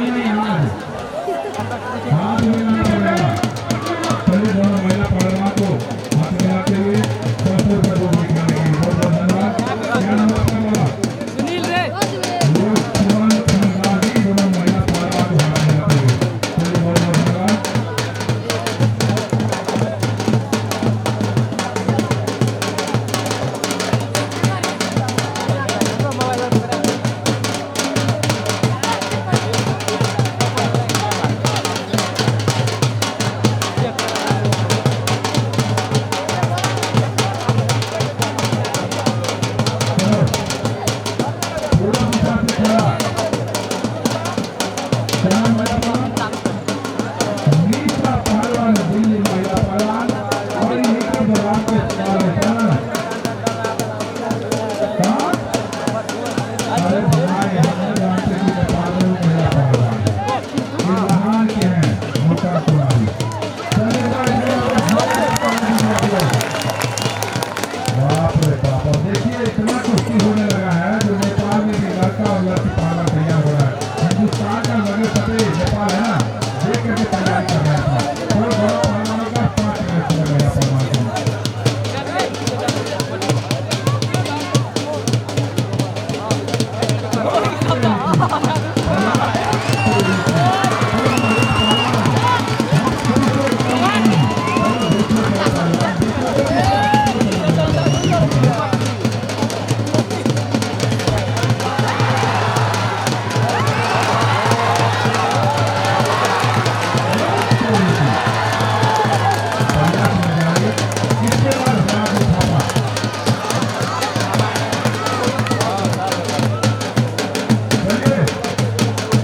ताली नहीं, आज हाथ मिलाना पड़ेगा। चलिए दोनों महिला पहलवान को हाथ मिलाते हुए 100 रुपये को निकालने के लिए बहुत बहुत धन्यवाद। क्या नाम आपका बोला? सुनील रे। दोनों महिला पहलवान को हाथ मिलाते हुए, चलिए बहुत बहुत धन्यवाद। पूरा दिशा से खड़ा क्या महिला पहलवान? नीता पहलवान, दिल्ली महिला पहलवान और इन्हीं के दौरान के पहलवान। कौन? अरे भाई, हम नहीं जानते कि नेपाल में महिला पहलवान है। ये महान के हैं, मोटा कुमारी। चलिए भाई, बाप रे बाप, और देखिए इतना कुश्ती होने लगा है जो नेपाल में भी लड़का और लड़की पहलवान तैयार हो रहा है। हिंदुस्तान का लगे फतेह नेपाल है ना, देख करके तैयारी कर रहा है। थोड़ा बड़ा पहलवानों का 5 मिनट लगेगा पहलवान को। इसके बाद राजू थापा। चलिए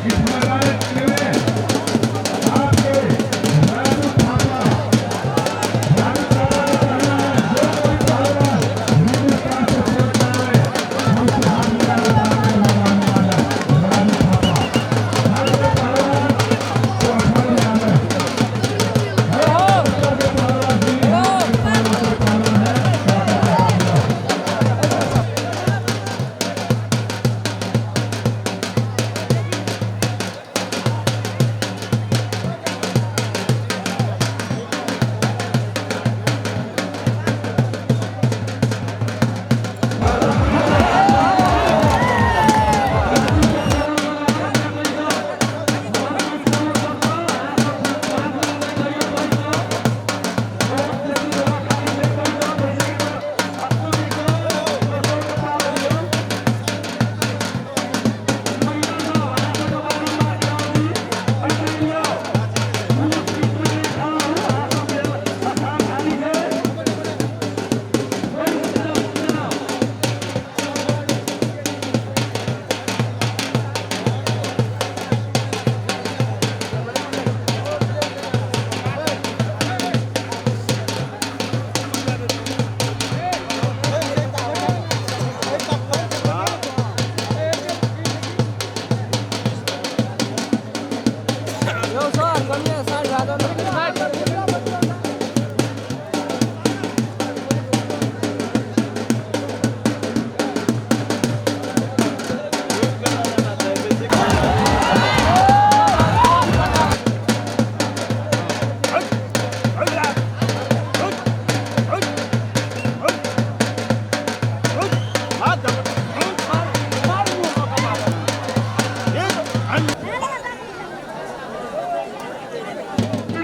इस मैदान में आपके राजू थापा, राजू थापा का कहना है जो कोई पहलवान हिंदुस्तान से सेवक आए, हम उसको हाथ मिलाना चाहते हैं, मैदान में आ जाए। राजू थापा, हर कोई पहलवान को अखाड़े में आ जाए। हर कोई पहलवान दिल्ली के पहलवान से पहलवान है, तो आपका हाथ मिलाओ। यो सर, कमी सर राजन।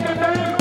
Thank you.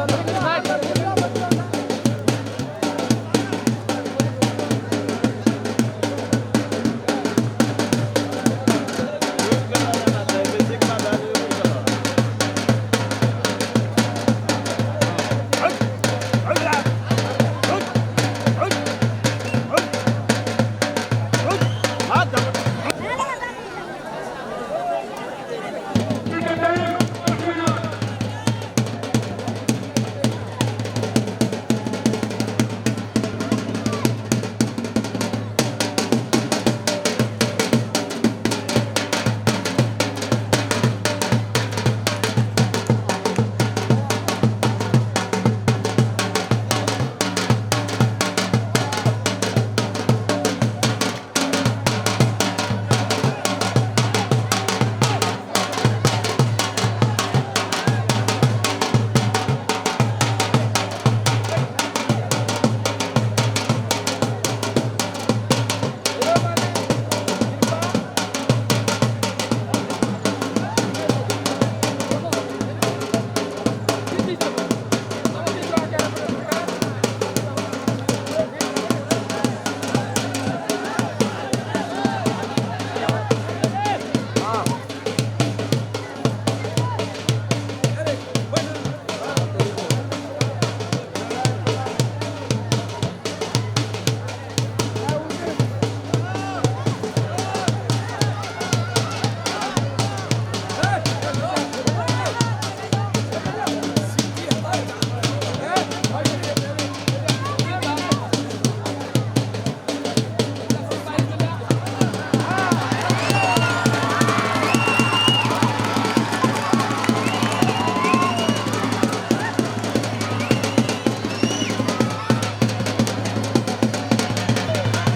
दोनों।